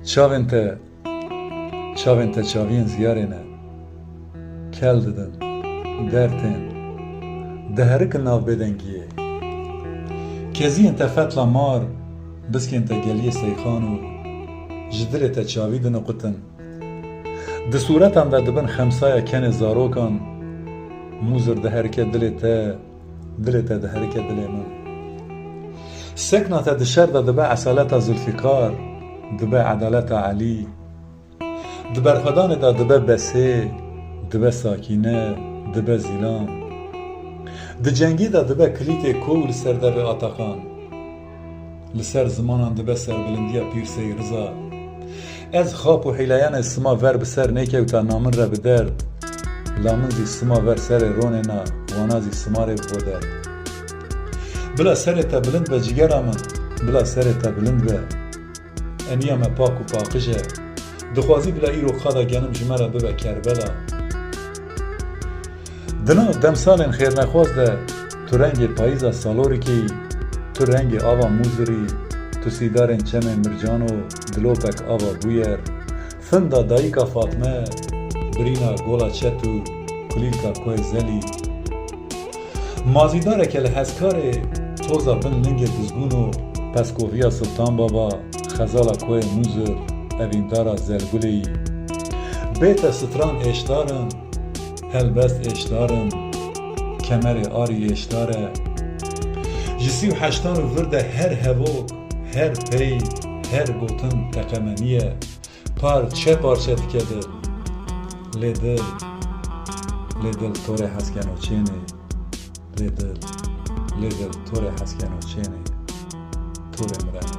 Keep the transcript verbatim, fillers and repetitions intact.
Çavên te, çavên te çaviyên ziyarê ne. Kel didin, dertên, diherikin nav bêdengiyê. Keziyên te fetla mar, biskên te geliyê seyxan û ji dilê te çavî diniqutin. Di sûretan de dibin xemsaya kenê zarokan, mûzir diherike dilê te, dilê te diherike dilê min. Sekna te di şer de dibe esaleta Zulfîqar, dibe edaleta Elî. Di berxwedanê de dibe Besê, dibe Sakîne, dibe Zîlan. Di cengê de dibe kilîtê ko û li ser devê Ataxan. Li ser zimanan dibe serbilindiya Pîr Sey Riza. Ez xap û hîleyanê sima ver bi ser nêkewta na min re bi derd. La min zî sima ver serê ronê na, wana zî sima rê bi bo derd. Bila serê te bilind be cigera min, bila serê te bilind be. Eniya me pak û paqij e. Dixwazî bila îro qada genim ji me re bibe Kerbela. Di nav demsalên xêrnexwaz de tu rengê payîza Salorikê yî, tu rengê ava Mûzirî, tu sîdarên çemê Mircano, dilopek ava Bûyer, finda dayika Fatme, birîna gola Çet û kulîlka Koyê Zelî. Mazîdareke li Hezkarê, toza bin lingê Dizgûn û peskoviya Siltan Baba, xezala Koyê Mûzir, evîndara Zelgulê yî. Bê te stran êşdar in, helbest êşdar in, kemerê arî êşdar e. Ji sî û heştan û vir de her hevok, her pey, her gotin teqemenî ye. Parçe parçe dike dil. Lê dil, lê dil to rê hez keno çênê. Lê dil, lê dil to rê hez keno çênê. To rê mireno